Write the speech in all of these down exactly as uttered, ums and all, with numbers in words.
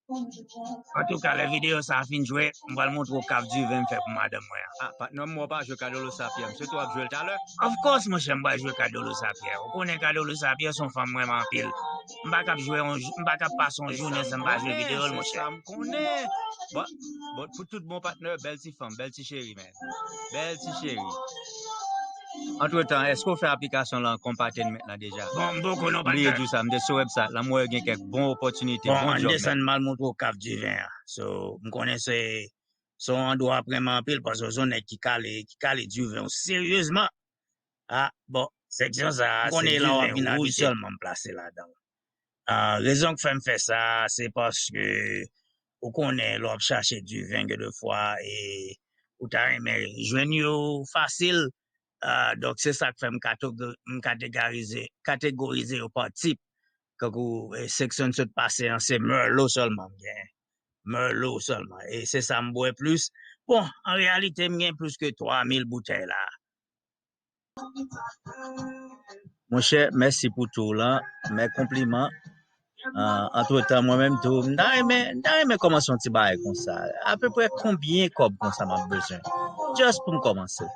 Antouka, lè videyo sa a fin jwe, m pral montre w kap diven m fè pou madanm mwen an. Ah, patnè m, w pa jwe Kadolo Sapyè. M swete w ap jwe l talè. Of course, monchè, m pral jwe Kadolo Sapyè. Ou konnen Kadolo Sapyè se yon fanm m renmen anpil. M pa kap jwe yon jou, m pa kap pase yon jounen san m pa jwe videyo l, monchè. Sa m konnen. Bon, bon, pou tout bon patnè, bèl ti fanm, bèl ti cheri, man. Bèl ti cheri. Antretan, èske w fè aplikasyon lan Compartment lan deja? Bon, m poko non, patnè. Bliye di w sa, m te sou website lan, m wè gen kèk bon opòtinite, bon job, man. Bon, ann desann, m al montre w kaf diven an. So, m konnen se, se yon andwa w ap renmen anpil, paske w se yon nèg ki kale, ki kale diven w seryezman. Ah, bon, seksyon sa a, se diven wouj sèlman m plase ladan l. Ah, rezon k fè m fè sa, se paske ou konnen lè w ap chache diven, gen de fwa, e, ou ta renmen jwenn yo fasil. Ah, donk, se sa k fè m kategori-, m kategorize, kategorize yo pa tip. Kankou, e, seksyon n sot pase an, se Merlot sèlman m gen. Merlot sèlman. E se sa m bwè plis. Bon, an reyalite, m gen plis ke twa mil boutèy la. Monchè, mèsi pou tou lan, mè konpliman. Ah, antretan, mwen menm tou, m ta renmen, m ta renmen kòmanse yon ti bagay konsa. Apeprè konbyen kòb konsa m ap bezwen? Just pou m kòmanse.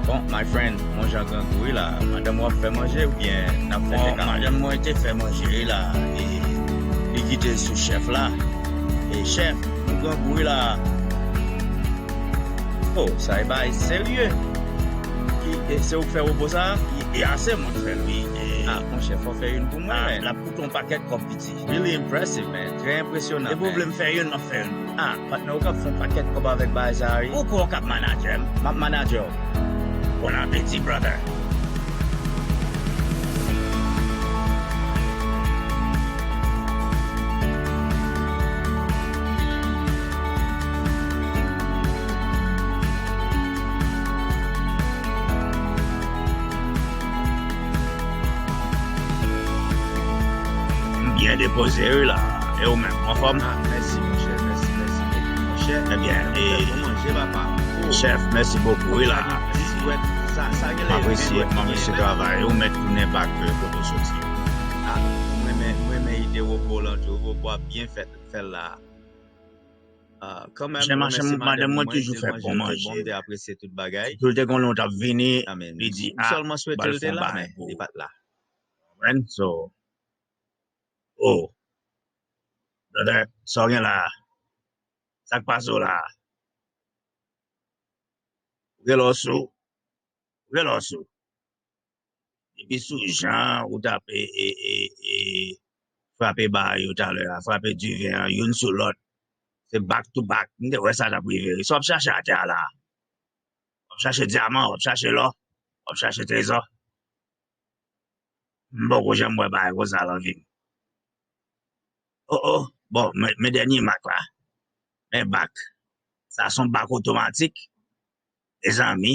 Bon, my friend, mwen jan grangou wi la. Madanm w ap fè manje oubyen n ap fè kaka? Bon, madanm mwen te fè manje wi la. E li kite l sou chèf la. E chèf, nou grangou wi la. Oh, sa e bagay serye. Ki, e se ou k fè wopo sa a? E, e a se mwen k fè l wi. E, ah, monchè, fò w fè youn pou mwen, ah, men. L ap koute yon pakèt kòb. Really impressive, man. Trè enpresyonan, man. Depi w vle m fè youn, m ap fè youn. Ah, patnè, ou kab fè yon pakèt kòb avèk bagay sa a, wi. Ou kwè w kab manadjè m? M ap manadjè w. Bon apeti, brother. M byen depoze wi la. E ou menm, ou anfòm? Ah, mèsi, monchè, mèsi, mèsi bokou, monchè. Ebyen, e, manje, papa. Oh. Chèf, mèsi bokou wi la. Sa, sa gen lè apresye, m apresye travay. Ou mèt tounen bak, e, kote w soti. Ah, mwen renmen, mwen renmen ide wopo lan tou. Wopo a byen fèt, fè l la. Ah, kanmenm, mwen remèsye madanm mwen, madanm mwen toujou fè bon manje. Bon, m te apresye tout bagay. Sitou l te konnen w t ap vini, li di, ah, m pral fè yon bagay pou ou. Konprann? So, oh, brother, sa w gen la a? Sa k pase w la a? Ou gen lè w sou? Ou gen lè w sou? Depi sou jan ou t ap, e, e, e, e, frape bagay yo talè a, frape diven an, youn sou lòt. Se back to back. M te wè sa t ap rive. Sa w ap chache atè a la a? W ap chache dyaman, w ap chache lò, w ap chache trezò. M poko janm wè bagay konsa nan vi m. Oh, oh. Bon, men, men dènye mak la. Men bak. Sa se yon bak otomatik. Mezanmi.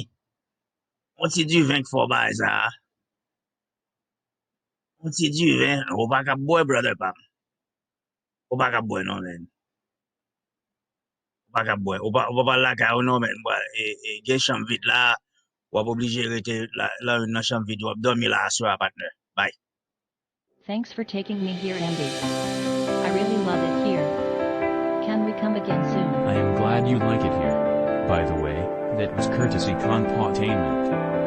Yon ti diven k fè w bagay sa a. Yon ti diven, ou pa kab bwè, brother pa m. Ou pa kab bwè non, man. Ou pa kab bwè. Ou pa, ou pa pral lakay ou non, man. Ou pa, e, e, gen chanm vid la, w ap oblije rete la, lan youn nan chanm vid, w ap dòmi la aswè a, patnè. Bye. Thanks for taking me here, Andy. I really love it here. Can we come again soon? I am glad you like it here. By the way, that was courtesy Conpawtainment.